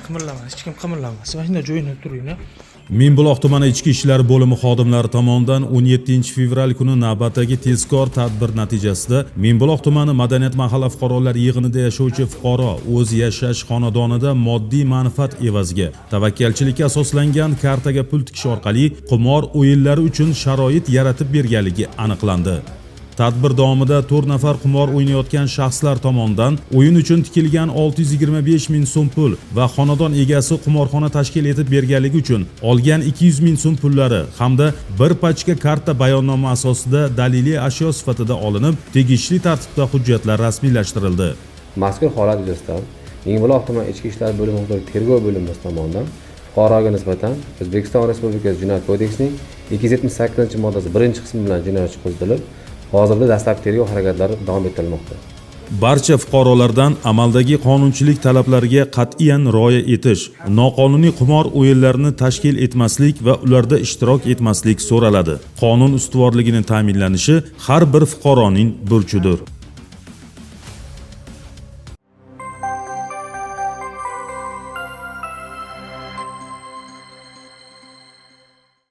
Qimirlama, hech kim qimirlamasin. Mana shunday joyingda turinglar. Mingbuloq tumani ichki ishlar bo'limi xodimlari tomonidan 17 fevral kuni navbatdagi tezkor tadbir natijasida Mingbuloq tumani Madaniyat mahalla fuqarolar yig'inida yashovchi fuqaro o'z yashash xonadonida moddiy manfaat evaziga tavakkalchilikka asoslangan kartaga pul tikish orqali qimor o'yinlari uchun sharoit yaratib berganligi aniqlandi. Tadbir davomida 4 nafar qimor o'ynayotgan shaxslar tomonidan o'yin uchun tikilgan 625 ming so'm pul va xonadon egasi qimorxona tashkil etib berganligi uchun olgan 200 ming so'm pullari hamda bir pachka karta bayonnoma asosida daliliy ashyo sifatida olinib, tegishli tartibda hujjatlar rasmiylashtirildi. Mazkur holat yuzasidan Mingbuloq tuman ichki ishlar bo'limi huzuridagi tergov bo'linmasi tomonidan fuqaroga nisbatan O'zbekiston Respublikasi Jinoyat kodeksining 278-moddasi birinchi qismi bilan jinoyat ishi qo'zg'atilib, hozirda dastlabki tergov harakatlari davom ettirilmoqda. Barcha fuqarolardan amaldagi qonunchilik talablariga qat'iyan rioya etish, noqonuniy qimor o'yinlarini tashkil etmaslik va ularda ishtirok etmaslik so'raladi. Qonun ustuvorligini ta'minlanishi har bir fuqaroning burchidir.